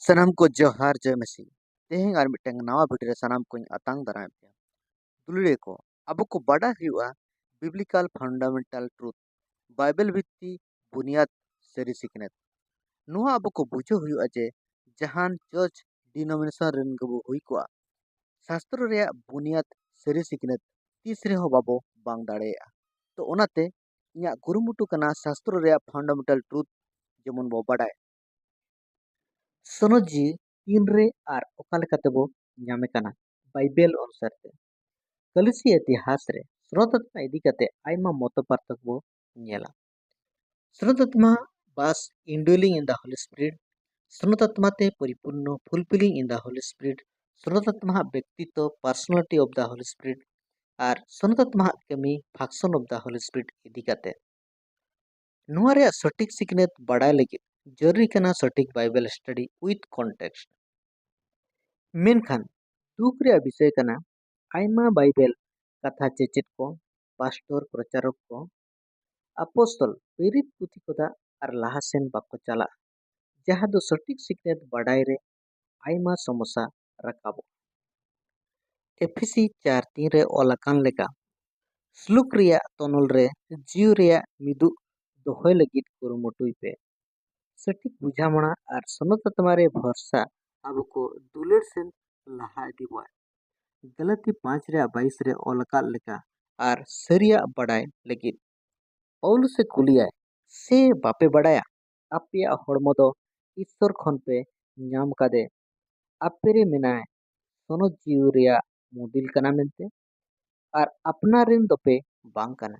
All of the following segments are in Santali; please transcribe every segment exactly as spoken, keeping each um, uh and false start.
ᱥᱟᱱᱟᱢ ᱠᱚ ᱡᱚᱦᱟᱨ, ᱡᱚᱭ ᱢᱟᱹᱥᱤ᱾ ᱛᱮᱦᱮᱧ ᱟᱨ ᱢᱤᱫᱴᱟᱝ ᱱᱟᱣᱟ ᱵᱷᱤᱰᱤᱭᱳ ᱨᱮ ᱥᱟᱱᱟᱢ ᱠᱚᱧ ᱟᱛᱟᱝ ᱫᱟᱨᱟᱢᱮᱫ ᱯᱮᱭᱟ᱾ ᱫᱩᱞᱟᱹᱲᱤᱭᱟᱹ ᱠᱚ, ᱟᱵᱚ ᱠᱚ ᱵᱟᱰᱟᱭ ᱦᱩᱭᱩᱜᱼᱟ ᱵᱤᱵᱽᱞᱤᱠᱟᱞ ᱯᱷᱟᱱᱰᱟᱢᱮᱱᱴᱟᱞ ᱴᱨᱩᱛᱷ, ᱵᱟᱭᱵᱮᱞ ᱵᱷᱤᱛᱛᱤ ᱵᱩᱱᱤᱭᱟᱫ ᱥᱟᱹᱨᱤ ᱥᱤᱠᱷᱱᱟᱹᱛ᱾ ᱱᱚᱣᱟ ᱟᱵᱚ ᱠᱚ ᱵᱩᱡᱷᱟᱹᱣ ᱦᱩᱭᱩᱜᱼᱟ ᱡᱮ ᱡᱟᱦᱟᱱ ᱪᱟᱨᱪ ᱰᱤᱱᱳᱢᱤᱱᱮᱥᱚᱱ ᱨᱮᱱ ᱜᱮᱵᱚ ᱦᱩᱭ ᱠᱚᱜᱼᱟ, ᱥᱟᱥᱛᱨᱚ ᱨᱮᱭᱟᱜ ᱵᱩᱱᱤᱭᱟᱫ ᱥᱟᱹᱨᱤ ᱥᱤᱠᱷᱱᱟᱹᱛ ᱛᱤᱥ ᱨᱮᱦᱚᱸ ᱵᱟᱵᱚ ᱵᱟᱝ ᱫᱟᱲᱮᱭᱟᱜᱼᱟ᱾ ᱛᱚ ᱚᱱᱟᱛᱮ ᱤᱧᱟᱹᱜ ᱠᱩᱨᱩᱢᱩᱴᱩ ᱠᱟᱱᱟ ᱥᱟᱥᱛᱨᱚ ᱨᱮᱭᱟᱜ ᱯᱷᱟᱱᱰᱟᱢᱮᱱᱴᱟᱞ ᱴᱨᱩᱛᱷ ᱡᱮᱢᱚᱱ ᱵᱚ ᱵᱟᱰᱟᱭ᱾ ᱥᱚᱱᱚᱛ ᱡᱤᱣᱤ ᱛᱤᱱᱨᱮ ᱟᱨ ᱚᱠᱟ ᱞᱮᱠᱟᱛᱮ ᱵᱚ ᱧᱟᱢᱮ ᱠᱟᱱᱟ ᱵᱟᱭᱵᱮᱞ ᱚᱱᱩᱥᱟᱨ ᱛᱮ? ᱠᱟᱹᱞᱤᱥᱤ ᱤᱛᱤᱦᱟᱥ ᱨᱮ ᱥᱨᱚᱛᱟᱛᱢᱟ ᱤᱫᱤ ᱠᱟᱛᱮ ᱟᱭᱢᱟ ᱢᱚᱛᱚ ᱯᱟᱨᱛᱷᱚᱠ ᱵᱚ ᱧᱮᱞᱟ᱾ ᱥᱨᱚᱛᱟᱛᱢᱟ ᱵᱟᱥ indwelling in the Holy Spirit, ᱥᱨᱚᱛᱟᱛᱢᱟ ᱛᱮ ᱯᱚᱨᱤᱯᱩᱨᱱᱚ fulfilling in the Holy Spirit, ᱥᱨᱚᱛᱟᱛᱢᱟ ᱵᱮᱠᱛᱤᱛᱚ personality of the Holy Spirit, ᱟᱨ ᱥᱨᱚᱛᱟᱛᱢᱟ ᱠᱟᱹᱢᱤ function of the Holy Spirit ᱤᱫᱤ ᱠᱟᱛᱮ᱾ ᱱᱚᱣᱟ ᱨᱮᱭᱟᱜ ᱥᱚᱴᱷᱤᱠ ᱥᱤᱠᱷᱱᱟᱹᱛ ᱵᱟᱲᱟᱭ ᱞᱟᱹᱜᱤᱫ ᱡᱚᱨᱩᱨᱤ ᱠᱟᱱᱟ ᱥᱚᱴᱷᱤᱠ ᱵᱟᱭᱵᱮᱞ study with context᱾ ᱢᱮᱱᱠᱷᱟᱱ ᱫᱩᱠ ᱨᱮᱭᱟᱜ ᱵᱤᱥᱚᱭ ᱠᱟᱱᱟ, ᱟᱭᱢᱟ ᱵᱟᱭᱵᱮᱞ ᱠᱟᱛᱷᱟ ᱪᱮᱪᱮᱫ ᱠᱚ, ᱯᱟᱥᱴᱚᱨ, ᱯᱨᱚᱪᱟᱨᱚᱠ ᱠᱚ, ᱟᱯᱚᱥᱛᱚᱞ, ᱯᱤᱨᱤᱛ ᱯᱩᱛᱷᱤ ᱠᱚᱫᱟ ᱟᱨ ᱞᱟᱦᱟ ᱥᱮᱱ ᱵᱟᱠᱚ ᱪᱟᱞᱟᱜᱼᱟ, ᱡᱟᱦᱟᱸ ᱫᱚ ᱥᱚᱴᱷᱤᱠ ᱥᱤᱠᱷᱱᱟᱹᱛ ᱵᱟᱰᱟᱭ ᱨᱮ ᱟᱭᱢᱟ ᱥᱚᱢᱚᱥᱥᱟ ᱨᱟᱠᱟᱵᱚᱜᱼᱟ᱾ ᱮᱯᱷᱤᱥᱤ ᱪᱟᱨ ᱛᱤᱱ ᱨᱮ ᱚᱞ ᱟᱠᱟᱱ ᱞᱮᱠᱟ, ᱥᱞᱩᱠ ᱨᱮᱭᱟᱜ ᱛᱚᱱᱚᱞ ᱨᱮ ᱡᱤᱣᱤ ᱨᱮᱭᱟᱜ ᱢᱤᱫᱩᱜ ᱫᱚᱦᱚᱭ ᱞᱟᱹᱜᱤᱫ ᱠᱩᱨᱩᱢᱩᱴᱩᱭ ᱯᱮ᱾ ᱥᱚᱴᱷᱤᱠ ᱵᱩᱡᱷᱟᱢᱚᱬᱟ ᱟᱨ ᱥᱚᱱᱚᱛ ᱟᱛᱢᱟ ᱨᱮ ᱵᱷᱚᱨᱥᱟ ᱟᱵᱚ ᱠᱚ ᱫᱩᱞᱟᱹᱲ ᱥᱮᱱ ᱞᱟᱦᱟ ᱤᱫᱤ ᱵᱚᱣᱟᱭ᱾ ᱜᱟᱞᱟᱛᱤ ᱯᱟᱸᱪ ᱨᱮᱭᱟᱜ ᱵᱟᱭᱤᱥ ᱨᱮ ᱚᱞ ᱟᱠᱟᱫ ᱞᱮᱠᱟ, ᱟᱨ ᱥᱟᱹᱨᱤᱭᱟᱜ ᱵᱟᱰᱟᱭ ᱞᱟᱹᱜᱤᱫ ᱯᱟᱣᱞᱩᱥ ᱮ ᱠᱩᱞᱤᱭᱟᱭ, ᱥᱮ ᱵᱟᱯᱮ ᱵᱟᱰᱟᱭᱟ ᱟᱯᱮᱭᱟᱜ ᱦᱚᱲᱢᱚ ᱫᱚ ᱤᱥᱥᱚᱨ ᱠᱷᱚᱱ ᱯᱮ ᱧᱟᱢ ᱠᱟᱫᱮ, ᱟᱯᱮ ᱨᱮ ᱢᱮᱱᱟᱭ ᱥᱚᱱᱚᱛ ᱡᱤᱣᱤ ᱨᱮᱭᱟᱜ ᱢᱩᱫᱤᱞ ᱠᱟᱱᱟ ᱢᱮᱱᱛᱮ, ᱟᱨ ᱟᱯᱱᱟᱨ ᱨᱮᱱ ᱫᱚᱯᱮ ᱵᱟᱝ ᱠᱟᱱᱟ?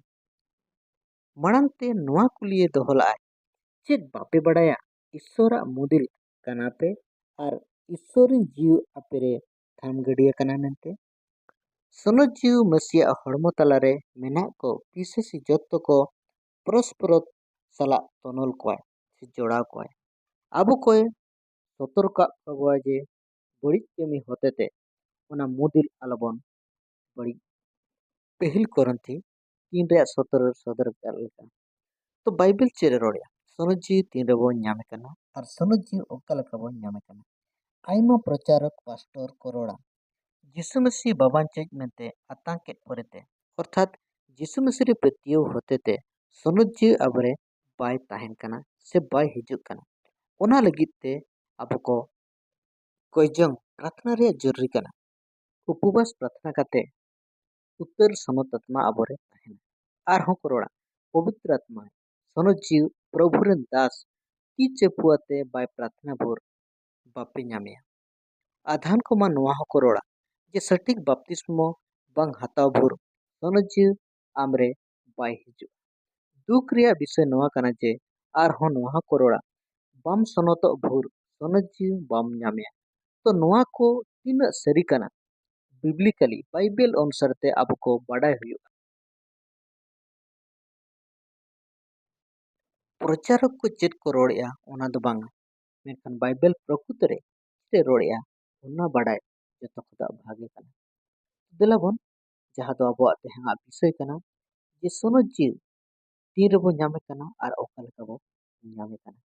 ᱢᱟᱲᱟᱝ ᱛᱮ ᱱᱚᱣᱟ ᱠᱩᱞᱤᱭᱮ ᱫᱚᱦᱚ ᱞᱟᱜᱼᱟᱭ, ᱪᱮᱫ ᱵᱟᱯᱮ ᱵᱟᱰᱟᱭᱟ ᱤᱥᱥᱚᱨᱟᱜ ᱢᱩᱫᱤᱞ ᱠᱟᱱᱟ ᱯᱮ ᱟᱨ ᱤᱥᱥᱚᱨ ᱨᱮᱱ ᱡᱤᱣᱤ ᱟᱯᱮ ᱨᱮ ᱛᱷᱟᱢ ᱜᱟᱹᱰᱤᱭᱟᱹ ᱠᱟᱱᱟ ᱢᱮᱱᱛᱮ? ᱥᱚᱱᱚᱛ ᱡᱤᱣᱤ ᱢᱟᱹᱥᱤᱭᱟᱜ ᱦᱚᱲᱢᱚ ᱛᱟᱞᱟᱨᱮ ᱢᱮᱱᱟᱜ ᱠᱚ ᱯᱤᱥᱟᱹᱥᱤ ᱡᱚᱛᱚ ᱠᱚ ᱯᱚᱨᱚᱥᱯᱚᱨᱚ ᱥᱟᱞᱟᱜ ᱛᱚᱱᱚᱞ ᱠᱚᱣᱟᱭ ᱥᱮ ᱡᱚᱲᱟᱣ ᱠᱚᱣᱟᱭ᱾ ᱟᱵᱚ ᱠᱚᱭ ᱥᱚᱛᱚᱨᱠᱟᱜ ᱠᱚᱣᱟ ᱡᱮ ᱵᱟᱹᱲᱤᱡ ᱠᱟᱹᱢᱤ ᱦᱚᱛᱮᱛᱮ ᱚᱱᱟ ᱢᱩᱫᱤᱞ ᱟᱞᱚᱵᱚᱱ ᱵᱟᱹᱲᱤᱡ᱾ ᱯᱟᱹᱦᱤᱞ ᱠᱚᱨᱤᱱᱛᱷᱤ ᱛᱤᱱ ᱨᱮᱭᱟᱜ ᱥᱚᱛᱨᱚ ᱨᱮ ᱥᱚᱫᱚᱨ ᱟᱠᱟᱫ ᱞᱮᱠᱟ᱾ ᱛᱚ ᱵᱟᱭᱵᱮᱞ ᱪᱮᱫ ᱮ ᱨᱚᱲᱮᱫᱼᱟ? ᱥᱚᱱᱚᱛ ᱡᱤᱣᱤ ᱛᱤᱱ ᱨᱮᱵᱚᱱ ᱧᱟᱢᱮ ᱠᱟᱱᱟ ᱟᱨ ᱥᱚᱱᱚᱛ ᱡᱤᱣᱤ ᱚᱠᱟ ᱞᱮᱠᱟ ᱵᱚᱱ ᱧᱟᱢᱮ ᱠᱟᱱᱟ? ᱟᱭᱢᱟ ᱯᱨᱚᱪᱟᱨᱚᱠ ᱯᱟᱥᱴᱚᱨ ᱠᱚ ᱨᱚᱲᱟ, ᱡᱤᱥᱩ ᱢᱟᱹᱥᱤ ᱵᱟᱵᱟᱧ ᱪᱮᱫ ᱢᱮᱱᱛᱮ ᱟᱛᱟᱝ ᱠᱮᱫ ᱯᱚᱨᱮᱛᱮ, ᱚᱨᱛᱷᱟᱛ ᱡᱤᱥᱩ ᱢᱟᱹᱥᱤ ᱨᱮ ᱯᱟᱹᱛᱭᱟᱹᱣ ᱦᱚᱛᱮᱛᱮ ᱥᱚᱱᱚᱛ ᱡᱤᱣᱤ ᱟᱵᱚᱨᱮ ᱵᱟᱭ ᱛᱟᱦᱮᱱ ᱠᱟᱱᱟ ᱥᱮ ᱵᱟᱭ ᱦᱤᱡᱩᱜ ᱠᱟᱱᱟ᱾ ᱚᱱᱟ ᱞᱟᱹᱜᱤᱫ ᱛᱮ ᱟᱵᱚ ᱠᱚ ᱠᱚᱭᱡᱚᱝ ᱯᱨᱟᱨᱛᱷᱱᱟ ᱨᱮᱭᱟᱜ ᱡᱚᱨᱩᱨᱤ ᱠᱟᱱᱟ᱾ ᱩᱯᱚᱵᱟᱥ ᱯᱨᱟᱨᱛᱷᱱᱟ ᱠᱟᱛᱮ ᱩᱛᱟᱹᱨ ᱥᱚᱱᱚᱛ ᱟᱛᱢᱟ ᱟᱵᱚᱨᱮ ᱛᱟᱦᱮᱱᱟ᱾ ᱟᱨᱦᱚᱸ ᱠᱚ ᱨᱚᱲᱟ, ᱯᱚᱵᱤᱛᱨ ᱟᱛᱢᱟ, ᱥᱚᱱᱚᱛ ᱡᱤᱣᱤ ᱯᱨᱚᱵᱷᱩ ᱨᱮᱱ ᱫᱟᱥ ᱛᱤ ᱪᱟᱹᱯᱩ ᱟᱛᱮ ᱵᱟᱭ ᱯᱨᱟᱨᱛᱷᱱᱟ ᱵᱷᱳᱨ ᱵᱟᱯᱮ ᱧᱟᱢᱮᱭᱟ᱾ ᱟᱫᱷᱟᱱ ᱠᱚᱢᱟ ᱱᱚᱣᱟ ᱦᱚᱸᱠᱚ ᱨᱚᱲᱟ ᱡᱮ ᱥᱚᱴᱷᱤᱠ ᱵᱟᱯᱛᱤᱥᱢᱚ ᱵᱟᱝ ᱦᱟᱛᱟᱣ ᱵᱷᱳᱨ ᱥᱚᱱᱚᱛ ᱡᱤᱣᱤ ᱟᱢᱨᱮ ᱵᱟᱭ ᱦᱤᱡᱩᱜᱼᱟ᱾ ᱫᱩᱠ ᱨᱮᱭᱟᱜ ᱵᱤᱥᱚᱭ ᱱᱚᱣᱟ ᱠᱟᱱᱟ ᱡᱮ ᱟᱨᱦᱚᱸ ᱱᱚᱣᱟ ᱦᱚᱸᱠᱚ ᱨᱚᱲᱟ, ᱵᱟᱢ ᱥᱚᱱᱚᱛᱚᱜ ᱵᱷᱳᱨ ᱥᱚᱱᱚᱛ ᱡᱤᱣᱤ ᱵᱟᱢ ᱧᱟᱢᱮᱭᱟ᱾ ᱛᱚ ᱱᱚᱣᱟ ᱠᱚ ᱛᱤᱱᱟᱹᱜ ᱥᱟᱹᱨᱤ ᱠᱟᱱᱟ? ᱵᱤᱵᱽᱞᱤᱠᱟᱞᱤ, ᱵᱟᱭᱵᱮᱞ ᱚᱱᱩᱥᱟᱨ ᱛᱮ ᱟᱵᱚ ᱠᱚ ᱵᱟᱰᱟᱭ ᱦᱩᱭᱩᱜᱼᱟ᱾ ᱯᱨᱚᱪᱟᱨᱚᱠ ᱠᱚ ᱪᱮᱫ ᱠᱚ ᱨᱚᱲᱮᱫᱼᱟ, ᱚᱱᱟ ᱫᱚ ᱵᱟᱝᱟ, ᱢᱮᱱᱠᱷᱟᱱ ᱵᱟᱭᱵᱮᱞ ᱯᱨᱚᱠᱨᱤᱛ ᱨᱮ ᱪᱮᱫ ᱮ ᱨᱚᱲᱮᱫᱼᱟ, ᱚᱱᱟ ᱵᱟᱰᱟᱭ ᱡᱚᱛᱚ ᱠᱷᱚᱱᱟᱜ ᱵᱷᱟᱜᱮ ᱠᱟᱱᱟ᱾ ᱫᱮᱞᱟ ᱵᱚᱱ, ᱡᱟᱦᱟᱸ ᱫᱚ ᱟᱵᱚᱣᱟᱜ ᱛᱮᱦᱮᱧᱟᱜ ᱵᱤᱥᱚᱭ ᱠᱟᱱᱟ, ᱡᱮ ᱥᱚᱱᱚᱛ ᱡᱤᱣᱤ ᱛᱤᱱ ᱨᱮᱵᱚᱱ ᱧᱟᱢᱮ ᱠᱟᱱᱟ ᱟᱨ ᱚᱠᱟ ᱞᱮᱠᱟ ᱵᱚᱱ ᱧᱟᱢᱮ ᱠᱟᱱᱟ᱾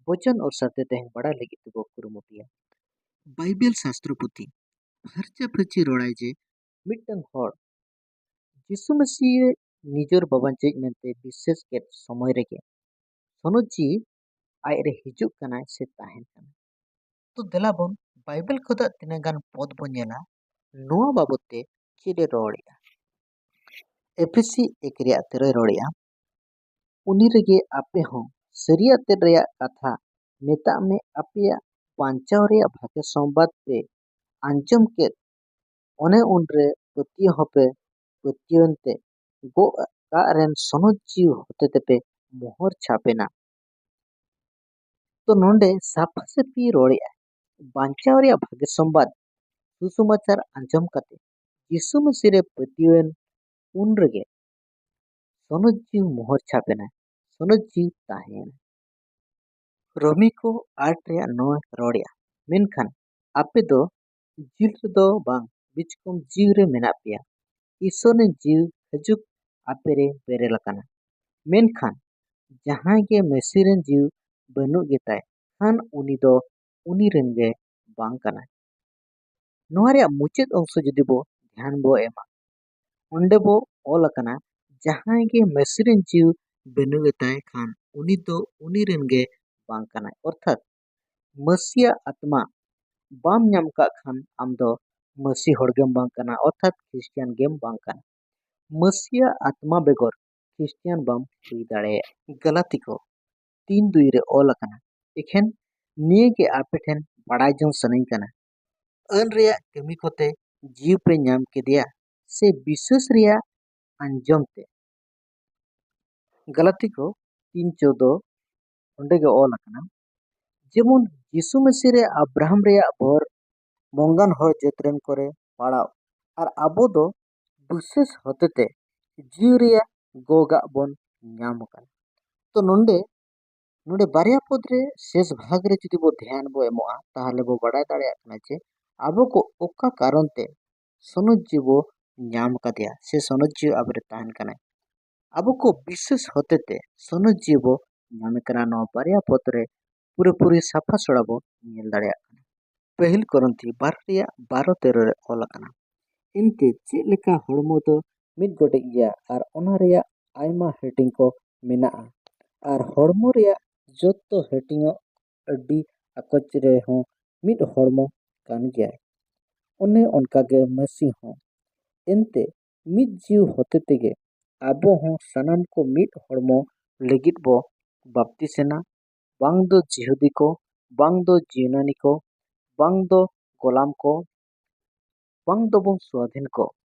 ᱵᱚᱪᱚᱱ ᱚᱨᱥᱟᱨ ᱛᱮ ᱛᱮᱦᱮᱧ ᱵᱟᱲᱟᱭ ᱞᱟᱹᱜᱤᱫ ᱛᱮᱵᱚ ᱠᱩᱨᱩᱢᱩᱴᱩᱭᱟ᱾ ᱵᱟᱭᱵᱮᱞ ᱥᱟᱥᱛᱨᱚ ᱯᱩᱛᱷᱤ ᱯᱷᱟᱨᱪᱟ ᱯᱷᱟᱹᱨᱪᱤ ᱨᱚᱲᱟᱭ ᱡᱮ ᱢᱤᱫᱴᱟᱝ ᱦᱚᱲ ᱡᱤᱥᱩ ᱢᱟᱹᱥᱤ ᱱᱤᱡᱚᱨ ᱵᱟᱵᱟ ᱪᱮᱫ ᱢᱮᱱᱛᱮ ᱵᱤᱥᱮᱥ ᱠᱮᱫ ᱥᱚᱢᱚᱭ ᱨᱮᱜᱮ ᱥᱚᱱᱚᱛ ᱡᱤᱣᱤ ᱟᱡ ᱨᱮ ᱦᱤᱡᱩᱜ ᱠᱟᱱᱟᱭ ᱥᱮ ᱛᱟᱦᱮᱱ ᱠᱟᱱᱟᱭ᱾ ᱛᱚ ᱫᱮᱞᱟ ᱵᱚᱱ ᱵᱟᱭᱵᱮᱞ ᱠᱷᱚᱱᱟᱜ ᱛᱤᱱᱟᱹᱜ ᱜᱟᱱ ᱯᱚᱫ ᱵᱚᱱ ᱧᱮᱞᱟ, ᱱᱚᱣᱟ ᱵᱟᱵᱚᱛ ᱛᱮ ᱪᱮᱫ ᱮ ᱨᱚᱲᱮᱫᱼᱟ? ᱮᱯᱷᱮᱥᱤ ᱮᱠ ᱨᱮᱭᱟᱜ ᱛᱮᱨᱚᱭ ᱨᱚᱲᱮᱫᱼᱟ, ᱩᱱᱤ ᱨᱮᱜᱮ ᱟᱯᱮ ᱦᱚᱸ ᱥᱟᱹᱨᱤᱭᱟᱜ ᱛᱮᱫ ᱨᱮᱭᱟᱜ ᱠᱟᱛᱷᱟ ᱢᱮᱛᱟᱜ ᱢᱮ, ᱟᱯᱮᱭᱟᱜ ᱵᱟᱧᱪᱟᱣ ᱨᱮᱭᱟᱜ ᱵᱷᱟᱜᱮ ᱥᱚᱢᱵᱟᱫ ᱯᱮ ᱟᱸᱡᱚᱢ ᱠᱮᱫ, ᱚᱱᱮ ᱩᱱᱨᱮ ᱯᱟᱹᱛᱭᱟᱹᱣ ᱦᱚᱸᱯᱮ ᱯᱟᱹᱛᱭᱟᱹᱣᱮᱱ ᱛᱮ ᱜᱚᱜ ᱠᱟᱜ ᱨᱮᱱ ᱥᱚᱱᱚᱛ ᱡᱤᱣᱤ ᱦᱚᱛᱮ ᱛᱮᱯᱮ ᱢᱚᱦᱚᱨ ᱪᱷᱟᱯ ᱮᱱᱟ᱾ ᱛᱚ ᱱᱚᱰᱮ ᱥᱟᱯᱷᱟ ᱥᱟᱹᱯᱷᱤ ᱨᱚᱲᱮᱫᱼᱟᱭ, ᱵᱟᱧᱪᱟᱣ ᱨᱮᱭᱟᱜ ᱵᱷᱟᱜᱮ ᱥᱚᱢᱵᱟᱫ ᱥᱩᱥᱚᱢᱟᱪᱟᱨ ᱟᱸᱡᱚᱢ ᱠᱟᱛᱮ ᱡᱤᱥᱩ ᱢᱟᱹᱥᱤ ᱨᱮ ᱯᱟᱹᱛᱭᱟᱹᱣᱮᱱ ᱩᱱ ᱨᱮᱜᱮ ᱥᱚᱱᱚᱛ ᱡᱤᱣᱤ ᱢᱚᱦᱚᱨ ᱪᱷᱟᱯ ᱮᱱᱟ, ᱥᱚᱱᱚᱛ ᱡᱤᱣᱤ ᱛᱟᱦᱮᱸᱭᱮᱱᱟ᱾ ᱨᱳᱢᱤ ᱠᱚ ᱟᱴ ᱨᱮᱭᱟᱜ ᱱᱚᱭ ᱨᱚᱲᱮᱫᱼᱟ, ᱢᱮᱱᱠᱷᱟᱱ ᱟᱯᱮ ᱫᱚ ᱡᱤᱞ ᱨᱮᱫᱚ ᱵᱟᱝ, ᱵᱤᱪᱠᱚᱢ ᱡᱤᱣᱤ ᱨᱮ ᱢᱮᱱᱟᱜ ᱯᱮᱭᱟ᱾ ᱤᱥᱚᱨ ᱨᱮᱱ ᱡᱤᱣᱤ ᱦᱤᱡᱩᱜ ᱟᱯᱮ ᱨᱮ ᱵᱮᱨᱮᱞ ᱟᱠᱟᱱᱟ᱾ ᱢᱮᱱᱠᱷᱟᱱ ᱡᱟᱦᱟᱸᱭ ᱜᱮ ᱢᱟᱹᱥᱤ ᱨᱮᱱ ᱡᱤᱣᱤ ᱵᱟᱹᱱᱩᱜ ᱜᱮᱛᱟᱭ ᱠᱷᱟᱱ ᱩᱱᱤ ᱫᱚ ᱩᱱᱤ ᱨᱮᱱ ᱜᱮ ᱵᱟᱝ ᱠᱟᱱᱟᱭ᱾ ᱱᱚᱣᱟ ᱨᱮᱭᱟᱜ ᱢᱩᱪᱟᱹᱫ ᱚᱝᱥᱚ ᱡᱩᱫᱤ ᱵᱚ ᱫᱷᱮᱭᱟᱱ ᱵᱚ ᱮᱢᱟ, ᱚᱸᱰᱮ ᱵᱚ ᱚᱞ ᱟᱠᱟᱱᱟ, ᱡᱟᱦᱟᱸᱭ ᱜᱮ ᱢᱟᱹᱥᱤ ᱨᱮᱱ ᱡᱤᱣᱤ ᱵᱟᱹᱱᱩᱜ ᱜᱮᱛᱟᱭ ᱠᱷᱟᱱ ᱩᱱᱤ ᱫᱚ ᱩᱱᱤ ᱨᱮᱱ ᱜᱮ ᱵᱟᱝ ᱠᱟᱱᱟᱭ᱾ ᱚᱨᱛᱷᱟᱛ ᱢᱟᱹᱥᱤᱭᱟᱜ ᱟᱛᱢᱟ ᱵᱟᱢ ᱧᱟᱢ ᱠᱟᱜ ᱠᱷᱟᱱ ᱟᱢ ᱫᱚ ᱢᱟᱹᱥᱤ ᱦᱚᱲ ᱜᱮᱢ ᱵᱟᱝ ᱠᱟᱱᱟ, ᱚᱨᱛᱷᱟᱛ ᱠᱷᱨᱤᱥᱴᱤᱭᱟᱱ ᱜᱮᱢ ᱵᱟᱝ ᱠᱟᱱᱟ᱾ ᱢᱟᱹᱥᱤᱭᱟᱜ ᱟᱛᱢᱟ ᱵᱮᱜᱚᱨ ᱠᱷᱨᱤᱥᱴᱤᱭᱟᱱ ᱵᱟᱢ ᱦᱩᱭ ᱫᱟᱲᱮᱭᱟᱜᱼᱟ᱾ ᱜᱟᱞᱟᱛᱤ ᱠᱚ ᱛᱤᱱ ᱫᱩᱭ ᱨᱮ ᱚᱞ ᱟᱠᱟᱱᱟ, ᱮᱠᱷᱮᱱ ᱱᱤᱭᱟᱹ ᱜᱮ ᱟᱯᱮ ᱴᱷᱮᱱ ᱵᱟᱲᱟᱭ ᱡᱚᱝ ᱥᱟᱱᱟᱧ ᱠᱟᱱᱟ, ᱟᱹᱱ ᱨᱮᱭᱟᱜ ᱠᱟᱹᱢᱤ ᱠᱚᱛᱮ ᱡᱤᱣᱤ ᱯᱮ ᱧᱟᱢ ᱠᱮᱫᱮᱭᱟ ᱥᱮ ᱵᱤᱥᱣᱟᱹᱥ ᱨᱮᱭᱟᱜ ᱟᱸᱡᱚᱢ ᱛᱮ? ᱜᱟᱞᱟᱛᱤ ᱠᱚ ᱛᱤᱱ ᱪᱳᱫᱚ ᱚᱸᱰᱮ ᱜᱮ ᱚᱞ ᱟᱠᱟᱱᱟ, ᱡᱮᱢᱚᱱ ᱡᱤᱥᱩ ᱢᱟᱹᱥᱤ ᱨᱮ ᱟᱵᱨᱟᱦᱟᱢ ᱨᱮᱭᱟᱜ ᱵᱷᱚᱨ ᱢᱚᱝᱜᱟᱱ ᱦᱚᱲ ᱡᱟᱹᱛ ᱨᱮᱱ ᱠᱚᱨᱮ ᱯᱟᱲᱟᱣ, ᱟᱨ ᱟᱵᱚ ᱫᱚ ᱵᱤᱥᱮᱥ ᱦᱚᱛᱮᱛᱮ ᱡᱤᱣᱤ ᱨᱮᱭᱟᱜ ᱜᱚᱜᱟᱜ ᱵᱚᱱ ᱧᱟᱢ ᱟᱠᱟᱫᱟ᱾ ᱛᱚ ᱱᱚᱰᱮ, ᱱᱚᱰᱮ ᱵᱟᱨᱭᱟ ᱯᱚᱫ ᱨᱮ ᱥᱮᱥ ᱵᱷᱟᱜᱽ ᱨᱮ ᱡᱩᱫᱤ ᱵᱚ ᱫᱷᱮᱭᱟᱱ ᱵᱚ ᱮᱢᱚᱜᱼᱟ, ᱛᱟᱦᱚᱞᱮ ᱵᱚ ᱵᱟᱰᱟᱭ ᱫᱟᱲᱮᱭᱟᱜ ᱠᱟᱱᱟ ᱡᱮ ᱟᱵᱚ ᱠᱚ ᱚᱠᱟ ᱠᱟᱨᱚᱱ ᱛᱮ ᱥᱚᱱᱚᱛ ᱡᱤᱣᱤ ᱵᱚ ᱧᱟᱢ ᱟᱠᱟᱫᱮᱭᱟ ᱥᱮ ᱥᱚᱱᱚᱛ ᱡᱤᱣᱤ ᱟᱵᱚ ᱨᱮ ᱛᱟᱦᱮᱱ ᱠᱟᱱᱟᱭ᱾ ᱟᱵᱚ ᱠᱚ ᱵᱤᱥᱮᱥ ᱦᱚᱛᱮᱛᱮ ᱥᱚᱱᱚᱛ ᱡᱤᱣᱤ ᱵᱚ ᱧᱟᱢᱮ ᱠᱟᱱᱟ᱾ ᱱᱚᱣᱟ ᱵᱟᱨᱭᱟ ᱯᱚᱫ ᱨᱮ ᱯᱩᱨᱟᱹᱯᱩᱨᱤ ᱥᱟᱯᱷᱟ ᱥᱚᱲᱟ ᱵᱚ ᱧᱮᱞ ᱫᱟᱲᱮᱭᱟᱜ ᱠᱟᱱᱟ᱾ ᱯᱟᱹᱦᱤᱞ ᱠᱚᱨᱤᱱᱛᱷᱤ ᱵᱟᱨ ᱨᱮᱭᱟᱜ ᱵᱟᱨᱚ ᱛᱮᱨᱚ ᱨᱮ ᱚᱞ ᱟᱠᱟᱱᱟ, ᱮᱱᱛᱮ ᱪᱮᱫ ᱞᱮᱠᱟ ᱦᱚᱲᱢᱚ ᱫᱚ ᱢᱤᱫ ᱜᱚᱴᱮᱡ ᱜᱮᱭᱟ ᱟᱨ ᱚᱱᱟ ᱨᱮᱭᱟᱜ ᱟᱭᱢᱟ ᱦᱟᱹᱴᱤᱧ ᱠᱚ ᱢᱮᱱᱟᱜᱼᱟ, ᱟᱨ ᱦᱚᱲᱢᱚ ᱨᱮᱭᱟᱜ ᱡᱚᱛᱚ ᱦᱟᱹᱴᱤᱧᱚᱜ ᱟᱹᱰᱤ ᱟᱠᱚᱪ ᱨᱮᱦᱚᱸ ᱢᱤᱫ ᱦᱚᱲᱢᱚ ᱠᱟᱱ ᱜᱮᱭᱟᱭ᱾ ᱚᱱᱮ ᱚᱱᱠᱟᱜᱮ ᱢᱟᱹᱥᱤ ᱦᱚᱸ᱾ ᱮᱱᱛᱮ ᱢᱤᱫ ᱡᱤᱣᱤ ᱦᱚᱛᱮ ᱛᱮᱜᱮ ᱟᱵᱚ ᱦᱚᱸ ᱥᱟᱱᱟᱢ ᱠᱚ ᱢᱤᱫ ᱦᱚᱲᱢᱚ ᱞᱟᱹᱜᱤᱫ ᱵᱚ ᱵᱟᱯᱛᱤᱥᱮᱱᱟ, ᱵᱟᱝ ᱫᱚ ᱡᱤᱦᱩᱫᱤ ᱠᱚ, ᱵᱟᱝ ᱫᱚ ᱡᱤᱭᱩᱱᱟᱱᱤ ᱠᱚ, ᱵᱟᱝ ᱫᱚ ᱜᱳᱞᱟᱢ ᱠᱚ, ᱵᱟᱝ ᱫᱚᱵᱚᱱ ᱥᱣᱟᱫᱷᱤᱱ ᱠᱚ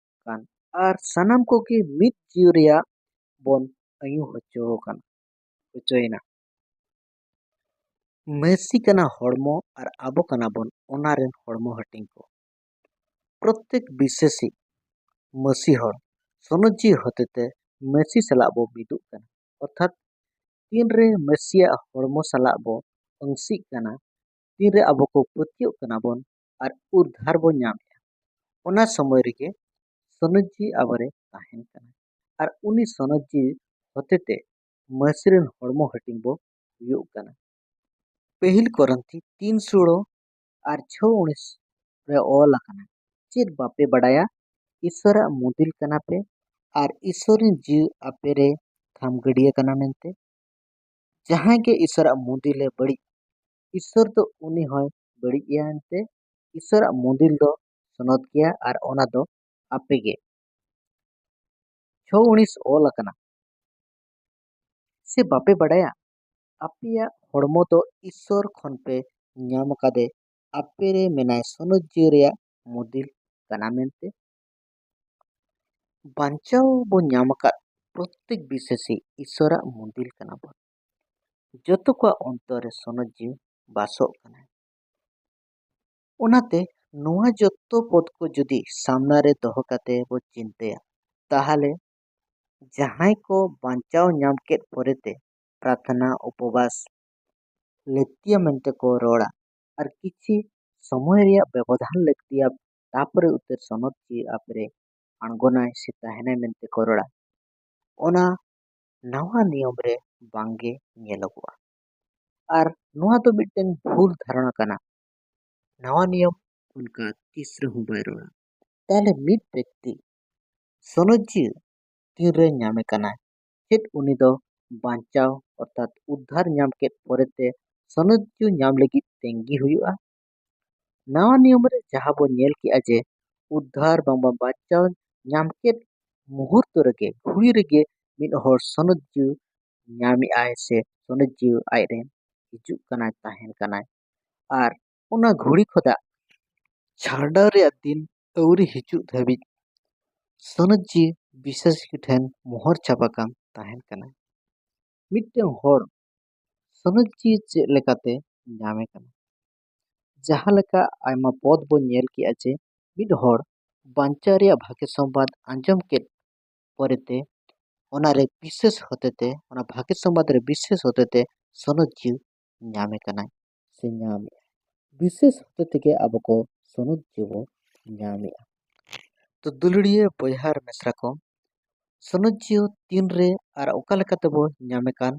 ᱠᱟᱱ, ᱟᱨ ᱥᱟᱱᱟᱢ ᱠᱚᱜᱮ ᱢᱤᱫ ᱡᱤᱣᱤ ᱨᱮᱭᱟᱜ ᱵᱚᱱ ᱟᱹᱭᱩ ᱦᱚᱪᱚ ᱟᱠᱟᱱᱟ, ᱦᱚᱪᱚᱭᱮᱱᱟ᱾ ᱢᱟᱹᱥᱤ ᱠᱟᱱᱟ ᱦᱚᱲᱢᱚ ᱟᱨ ᱟᱵᱚ ᱠᱟᱱᱟ ᱵᱚᱱ ᱚᱱᱟ ᱨᱮᱱ ᱦᱚᱲᱢᱚ ᱦᱟᱹᱴᱤᱧ ᱠᱚ᱾ ᱯᱨᱚᱛᱮᱠ ᱵᱤᱥᱮᱥᱤ ᱢᱟᱹᱥᱤ ᱦᱚᱲ ᱥᱚᱱᱚᱛ ᱡᱤᱣᱤ ᱦᱚᱛᱮᱛᱮ ᱢᱟᱹᱥᱤ ᱥᱟᱞᱟᱜ ᱵᱚ ᱢᱤᱫᱚᱜ ᱠᱟᱱᱟ, ᱚᱨᱛᱷᱟᱛ ᱛᱤᱱᱨᱮ ᱢᱟᱹᱥᱤᱭᱟᱜ ᱦᱚᱲᱢᱚ ᱥᱟᱞᱟᱜ ᱵᱚ ᱟᱹᱝᱥᱤᱜ ᱠᱟᱱᱟ, ᱛᱤᱱᱨᱮ ᱟᱵᱚ ᱠᱚ ᱯᱟᱹᱛᱭᱟᱹᱜ ᱠᱟᱱᱟ ᱵᱚᱱ ᱟᱨ ᱩᱫᱽᱫᱷᱟᱨ ᱵᱚ ᱧᱟᱢᱮᱜᱼᱟ, ᱚᱱᱟ ᱥᱚᱢᱚᱭ ᱨᱮᱜᱮ ᱥᱚᱱᱚᱛ ᱡᱤᱣᱤ ᱟᱵᱚᱨᱮ ᱛᱟᱦᱮᱱ ᱠᱟᱱᱟ᱾ ᱟᱨ ᱩᱱᱤ ᱥᱚᱱᱚᱛ ᱡᱤᱣᱤ ᱦᱚᱛᱮᱛᱮ ᱢᱟᱹᱥᱤ ᱨᱮᱱ ᱦᱚᱲᱢᱚ ᱦᱟᱹᱴᱤᱧ ᱵᱚ ᱦᱩᱭᱩᱜ ᱠᱟᱱᱟ᱾ ᱯᱟᱹᱦᱤᱞ ᱠᱚᱨᱤᱱᱛᱷᱤ ᱛᱤᱱ ᱥᱳᱞᱳ ᱟᱨ ᱪᱷᱚ ᱩᱱᱤᱥ ᱨᱮ ᱚᱞ ᱟᱠᱟᱱᱟ, "ᱪᱮᱫ ᱵᱟᱯᱮ ᱵᱟᱰᱟᱭᱟ? ᱤᱥᱚᱨᱟᱜ ᱢᱩᱫᱤᱞ ᱠᱟᱱᱟ ᱯᱮ ᱟᱨ ᱤᱥᱚᱨ ᱨᱮᱱ ᱡᱤᱣᱤ ᱟᱯᱮ ᱨᱮ ᱠᱷᱟᱢ ᱜᱟᱹᱰᱭᱟᱹ ᱠᱟᱱᱟ ᱢᱮᱱᱛᱮ? ᱡᱟᱦᱟᱸᱭ ᱜᱮ ᱤᱥᱚᱨᱟᱜ ᱢᱩᱫᱤᱞᱮ ᱵᱟᱹᱲᱤᱡ, ᱤᱥᱚᱨ ᱫᱚ ᱩᱱᱤ ᱦᱚᱸᱭ ᱵᱟᱹᱲᱤᱡ ᱮᱭᱟ ᱮᱱᱛᱮ᱾ ᱤᱥᱚᱨᱟᱜ ᱢᱩᱫᱤᱞ ᱫᱚ ᱥᱚᱱᱚᱛ ᱜᱮᱭᱟ ᱟᱨ ᱚᱱᱟ ᱫᱚ ᱟᱯᱮ ᱜᱮ᱾" ᱪᱷᱚ ᱩᱱᱤᱥ ᱚᱞ ᱟᱠᱟᱱᱟ, "ᱥᱮ ᱵᱟᱯᱮ ᱵᱟᱰᱟᱭᱟ? ᱟᱯᱮᱭᱟᱜ ᱦᱚᱲᱢᱚ ᱫᱚ ᱤᱥᱚᱨ ᱠᱷᱚᱱ ᱯᱮ ᱧᱟᱢ ᱟᱠᱟᱫᱮ, ᱟᱯᱮ ᱨᱮ ᱢᱮᱱᱟᱭ ᱥᱚᱱᱚᱛ ᱡᱤᱣᱤ ᱨᱮᱭᱟᱜ ᱢᱩᱫᱤᱞ ᱠᱟᱱᱟ ᱢᱮᱱᱛᱮ?" ᱵᱟᱧᱪᱟᱣ ᱵᱚ ᱧᱟᱢ ᱟᱠᱟᱫ ᱯᱨᱚᱛᱮᱠ ᱵᱤᱥᱮᱥᱤ ᱤᱥᱚᱨᱟᱜ ᱢᱩᱫᱤᱞ ᱠᱟᱱᱟ ᱵᱚᱱ᱾ ᱡᱚᱛᱚ ᱠᱚᱣᱟᱜ ᱚᱱᱛᱚᱨ ᱨᱮ ᱥᱚᱱᱚᱛ ᱡᱤᱣᱤ ᱵᱟᱥᱚᱜ ᱠᱟᱱᱟᱭ᱾ ᱚᱱᱟᱛᱮ ᱱᱚᱣᱟ ᱡᱚᱛᱚ ᱯᱚᱫ ᱠᱚ ᱡᱩᱫᱤ ᱥᱟᱢᱱᱟ ᱨᱮ ᱫᱚᱦᱚ ᱠᱟᱛᱮ ᱵᱚ ᱪᱤᱱᱛᱟᱹᱭᱟ, ᱛᱟᱦᱞᱮ ᱡᱟᱦᱟᱸᱭ ᱠᱚ ᱵᱟᱧᱪᱟᱣ ᱧᱟᱢ ᱠᱮᱫ ᱯᱚᱨᱮᱛᱮ ᱯᱨᱟᱨᱛᱷᱱᱟ, ᱩᱯᱚᱵᱟᱥ ᱞᱟᱹᱠᱛᱤᱭᱟ ᱢᱮᱱᱛᱮ ᱠᱚ ᱨᱚᱲᱟ ᱟᱨ ᱠᱤᱪᱷᱤ ᱥᱚᱢᱚᱭ ᱨᱮᱭᱟᱜ ᱵᱮᱵᱚᱫᱷᱟᱱ ᱞᱟᱹᱠᱛᱤᱭᱟ, ᱛᱟᱯᱚᱨᱮ ᱩᱛᱟᱹᱨ ᱥᱚᱱᱚᱛ ᱡᱤᱣᱤ ᱟᱯᱮ ᱨᱮ ᱟᱬᱜᱚᱱᱟᱭ ᱥᱮ ᱛᱟᱦᱮᱱᱟᱭ ᱢᱮᱱᱛᱮ ᱠᱚ ᱨᱚᱲᱟ, ᱚᱱᱟ ᱱᱟᱣᱟ ᱱᱤᱭᱚᱢ ᱨᱮ ᱵᱟᱝᱜᱮ ᱧᱮᱞᱚᱜᱚᱜᱼᱟ᱾ ᱟᱨ ᱱᱚᱣᱟ ᱫᱚ ᱢᱤᱫᱴᱮᱱ ᱵᱷᱩᱞ ᱫᱷᱟᱨᱚᱱᱟ ᱠᱟᱱᱟ᱾ ᱱᱟᱣᱟ ᱱᱤᱭᱚᱢ ᱚᱱᱠᱟ ᱛᱤᱥ ᱨᱮᱦᱚᱸ ᱵᱟᱭ ᱨᱚᱲᱟ᱾ ᱛᱟᱦᱞᱮ ᱢᱤᱫ ᱵᱮᱠᱛᱤ ᱥᱚᱱᱚᱛ ᱡᱤᱣᱤ ᱛᱤᱱᱨᱮ ᱧᱟᱢᱮ ᱠᱟᱱᱟᱭ? ᱪᱮᱫ ᱩᱱᱤ ᱫᱚ ᱵᱟᱧᱪᱟᱣ ᱚᱨᱛᱷᱟᱛ ᱩᱫᱽᱫᱷᱟᱨ ᱧᱟᱢ ᱠᱮᱫ ᱯᱚᱨᱮᱛᱮ ᱥᱚᱱᱚᱛ ᱡᱤᱣᱤ ᱧᱟᱢ ᱞᱟᱹᱜᱤᱫ ᱛᱮᱸᱜᱤ ᱦᱩᱭᱩᱜᱼᱟ? ᱱᱟᱣᱟ ᱱᱤᱭᱚᱢ ᱨᱮ ᱡᱟᱦᱟᱸ ᱵᱚᱱ ᱧᱮᱞ ᱠᱮᱜᱼᱟ ᱡᱮ ᱩᱫᱽᱫᱷᱟᱨ ᱵᱟᱝᱢᱟ ᱵᱟᱧᱪᱟᱣ ᱧᱟᱢ ᱠᱮᱫ ᱢᱩᱦᱩᱨᱛᱚ ᱨᱮᱜᱮ, ᱜᱷᱩᱲᱤ ᱨᱮᱜᱮ ᱢᱤᱫ ᱦᱚᱲ ᱥᱚᱱᱚᱛ ᱡᱤᱣᱤ ᱧᱟᱢᱮᱜᱼᱟᱭ ᱥᱮ ᱥᱚᱱᱚᱛ ᱡᱤᱣᱤ ᱟᱡ ᱨᱮ ᱦᱤᱡᱩᱜ ᱠᱟᱱᱟᱭ, ᱛᱟᱦᱮᱱ ᱠᱟᱱᱟᱭ᱾ ᱟᱨ ᱚᱱᱟ ᱜᱷᱩᱲᱤ ᱠᱷᱚᱱᱟᱜ ᱪᱷᱟᱰᱟᱣ ᱨᱮᱭᱟᱜ ᱫᱤᱱ ᱟᱹᱣᱨᱤ ᱦᱤᱡᱩᱜ ᱫᱷᱟᱹᱵᱤᱡ ᱥᱚᱱᱚᱛ ᱡᱤᱣᱤ ᱵᱤᱥᱮᱥᱤᱠ ᱴᱷᱮᱱ ᱢᱚᱦᱚᱨ ᱪᱷᱟᱯᱟ ᱠᱟᱱ ᱛᱟᱦᱮᱱ ᱠᱟᱱᱟ᱾ ᱢᱤᱫᱴᱟᱝ ᱦᱚᱲ ᱥᱚᱱᱚᱛ ᱡᱤᱣᱤ ᱪᱮᱫ ᱞᱮᱠᱟᱛᱮ ᱧᱟᱢᱮ ᱠᱟᱱᱟ? ᱡᱟᱦᱟᱸ ᱞᱮᱠᱟ ᱟᱭᱢᱟ ᱯᱚᱫ ᱵᱚᱱ ᱧᱮᱞ ᱠᱮᱜᱼᱟ ᱡᱮ ᱢᱤᱫ ᱦᱚᱲ ᱵᱟᱧᱪᱟᱣ ᱨᱮᱭᱟᱜ ᱵᱷᱟᱜᱮ ᱥᱚᱢᱵᱟᱫ ᱟᱸᱡᱚᱢ ᱠᱮᱫ ᱯᱚᱨᱮᱛᱮ ᱚᱱᱟᱨᱮ ᱵᱤᱥᱮᱥ ᱦᱚᱛᱮᱛᱮ, ᱚᱱᱟ ᱵᱷᱟᱜᱮ ᱥᱚᱢᱵᱟᱫ ᱨᱮ ᱵᱤᱥᱮᱥ ᱦᱚᱛᱮᱛᱮ ᱥᱚᱱᱚᱛ ᱡᱤᱣᱤ ᱧᱟᱢᱮ ᱠᱟᱱᱟᱭ ᱥᱮ ᱧᱟᱢᱮᱜᱼᱟᱭ᱾ ᱵᱤᱥᱮᱥ ᱦᱚᱛᱮ ᱛᱮᱜᱮ ᱟᱵᱚ ᱠᱚ ᱥᱚᱱᱚᱛ ᱡᱤᱣᱤ ᱵᱚ ᱧᱟᱢᱮᱜᱼᱟ᱾ ᱛᱚ ᱫᱩᱞᱟᱹᱲᱤᱭᱟᱹ ᱵᱚᱭᱦᱟ ᱟᱨ ᱢᱤᱥᱨᱟ ᱠᱚ, ᱥᱚᱱᱚᱛ ᱡᱤᱭᱟᱹ ᱛᱤᱱᱨᱮ ᱟᱨ ᱚᱠᱟ ᱞᱮᱠᱟ ᱛᱮᱵᱚ ᱧᱟᱢᱮ ᱠᱟᱱ?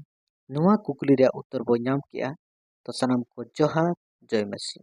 ᱱᱚᱣᱟ ᱠᱩᱠᱞᱤ ᱨᱮᱭᱟᱜ ᱩᱛᱛᱚᱨ ᱵᱚ ᱧᱟᱢ ᱠᱮᱜᱼᱟ᱾ ᱛᱚ ᱥᱟᱱᱟᱢ ᱠᱚ ᱡᱚᱦᱟᱨ, ᱡᱚᱭ ᱢᱟᱹᱥᱤ᱾